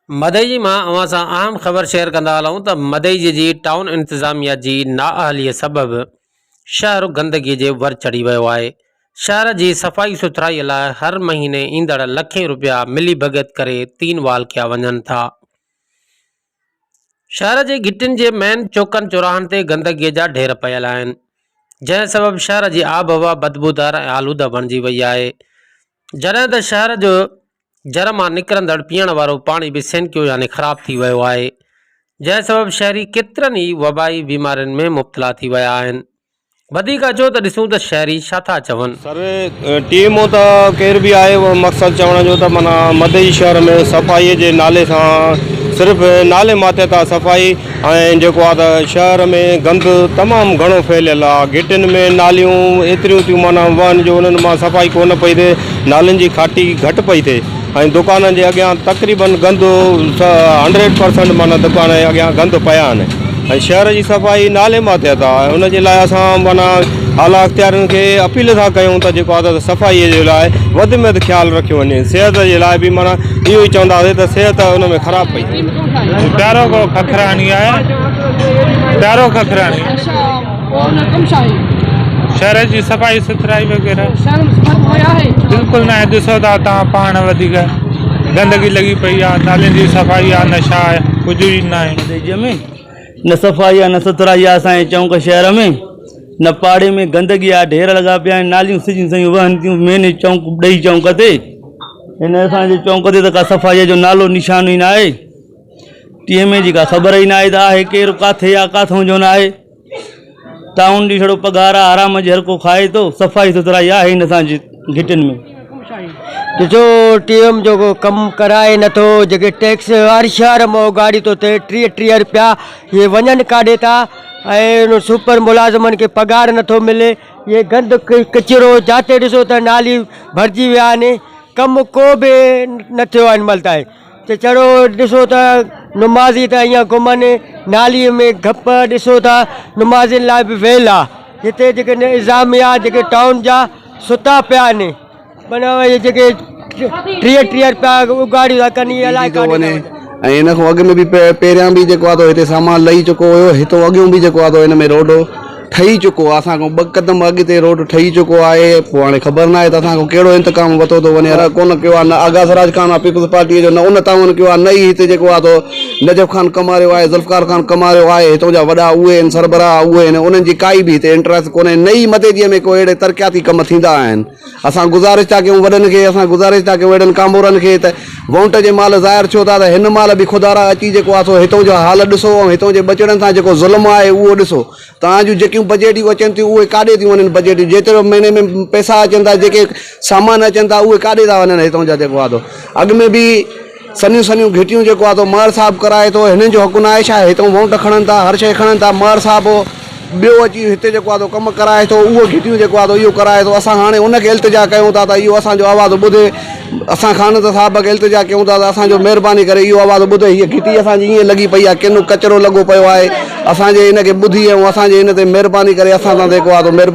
مدئجي مان اوهان سان اهم خبر شيئر ڪندا هلون ته مدئجي جي ٽائون انتظاميا جي نااهلي سبب شهر گندگي جي ور چڙهي ويو آهي، شهر جي صفائي سٿرائي لاء هر مهيني ايندڙ لکين روپيا ملي ڀڳت ڪري تين وال ڪيا وڃن ٿا. شهر جي گهٽين جي مين چوڪن چوراهن تي گندگي جا ڍير پيل آهن، جنهن سبب شهر جي آبهوا بدبودار ۽ آلوده بڻجي وئي آهي، جڏهن ته شهر جو جر مان نڪرندڙ پيئڻ وارو پاڻي به سينڪيو يعني خراب ٿي ويو آهي، جنهن سبب شهري ڪيترن ئي وبائي بيمارين ۾ مبتلا ٿي ويا آهن. وڌيڪ اچو ته ڏسون ته شهري ڇا ٿا چون. سر ٽيم ته ڪير به آهي اهو مقصد چوڻ جو ته معنيٰ مدئي شهر ۾ صفائي جي نالي سان صرف نالي ماتحت آهي صفائي ۽ جيڪو آهي ته شهر ۾ گند تمام گهڻو ڦهليل آهي گهٽين ۾ ناليون ايتريون ٿيون معنيٰ وهن جو انهن مان صفائي ڪونه پئي ٿئي نالين جي کاٽي گهٽ پئي ٿئي ۽ دڪانن جي اڳيان تقريبن گند هنڊريڊ پرسنٽ معنيٰ دڪان جي اڳيان گند پيا آهن ۽ شهر جي صفائي نالي ماتحت آهي ان جي لاء اسان معنيٰ اعليٰ اختيارين کي اپيل ٿا ڪيون ته جيڪو آهي ته صفائي جي لاء وڌ ۾ وڌ خيال رکيو وڃي صحت جي لاء به معنيٰ اهو ئي چونداسين ته صحت ان ۾ خراب پئي ٿئي. پيارو ڪو ککراڻي آهي پيارو ککراڻي شهر جي صفائي سٿرائي وغيره بلڪل ناهي ڏسو ٿا توهان پاڻ وڌيڪ گندگي لڳي پئي آهي نالين جي صفائي آهي نه ڇا آهي ڪجهه به ناهي. مدئجي ۾ نه صفائي آهي نه سٿرائي آهي اسان جي چونڪ شهر ۾ نه پاڙي ۾ گندگي آهي ڍير لڳا پيا آهن ناليون سڄيون سڄيون وهن ٿيون مين چونڪ ڏئي چونڪ تي هن اسان جي چونڪ تي ته ڪا صفائي جو نالو نشان ئي ناهي ٽي ايم اي جي ڪا خبر ئي ناهي ته آهي ڪير ڪاٿي آهي ڪاٿون جو ناهي ٽائون جي ڇڙو پگهار آ آرام جي هر ڪو کائي ٿو صفائي سٿرائي آهي ئي نه اسان جي گهٽين ۾. ڏسو ٽي ايم جو ڪو ڪم ڪرائي نٿو جيڪي ٽيڪس هر شهر مان اگهاڙي ٿو ٿئي 30 30 روپيا اهي وڃن ڪاڏي ٿا ۽ سپر ملازمن کي پگهار نٿو ملي اهي گند ڪچرو جاتي ڏسو ته نالي ڀرجي ويا آهن ڪم ڪو به نه ٿيو آهي هن مهل تائين ته چڙو ڏسو ته نمازي ته ائين گهمن نالي ۾ گپ ڏسو ته نمازين لاء به ويل آ هتي جيڪي انتظاميا جيڪي ٽائون جا ستا پيا آهن معنيٰ اهي جيڪي 30 30 روپيا اگهاڙيون ٿا ڪن اهي الائي ٿو ڪاڏي وڃي ٿا وڃن. ۽ ان کان اڳ ۾ به پهريان به جيڪو آ تو هتي سامان لهي چڪو هيو هتو اڳيون به جيڪو آ تو هن ۾ روڊ ٺهي چڪو آ اسان کان ٻه قدم اڳتي روڊ ٺهي چڪو آهي پوء هاڻي خبر ناهي ته اسان کان ڪهڙو انتقام ورتو ٿو وڃي ڪونه ڪيو آ نه آغا سراج خان آ پيپلز پارٽيء جو نه ان تعاون ڪيو آ نه ئي هتي جيڪو آ تو نجف خان ڪماريو آهي ذوالفقار خان ڪماريو آهي هتون جا وڏا اهي آهن سربراهه اهي آهن انهن جي ڪائي به هتي انٽريسٽ ڪونهي نه ئي مديجيء ۾ ڪو اهڙي ترقياتي ڪم ٿيندا آهن اسان گذارش ٿا ڪيون وڏن کي اسان گذارش ٿا ڪيون اهڙن ڪامورن کي ته وونٽ جي مال ظاهر ٿيو ٿا ته هن مال به خدارا اچي جيڪو آ سو هتون جو حال ڏسو ۽ هتون جي ٻچڙن سان جيڪو ظلم آهي اهو ڏسو توهان جون جيڪيون بجيٽيون اچن ٿيون اهي ڪاڏي ٿيون وڃن بجيٽيون جيترو مهيني ۾ پئسا اچن ٿا جيڪي سامان اچن ٿا اهي ڪاڏي ٿا وڃن هتون جا جيڪو آ سو اڳ ۾ به سنهيون سنهيون گهٽيون جيڪو آ سو مهر صاحب ڪرائي ٿو هنن جو حق ناهي ڇا هتون وونٽ کڻن ٿا هر شيء کڻن ٿا مهر صاحب ٻيو اچي هتي جيڪو آ سو ڪم ڪرائي ٿو اهو گهٽيون جيڪو آ سو اهو ڪرائي ٿو اسان هاڻي ان کي التجا ڪيون ٿا ته اهو اسان جو آواز ٻڌي اسان خان صاحب کي التجا ڪيون ٿا ته اسان جو مهرباني ڪري اهو آواز ٻڌي هيء گهٽي اسان جي ائين لڳي پئي آ ڪنو ڪچرو لڳو پيو آهي اسان جي ان کي ٻڌي ۽ اسان جي ان تي مهرباني ڪري اسان سان جيڪو آ سو مهرباني.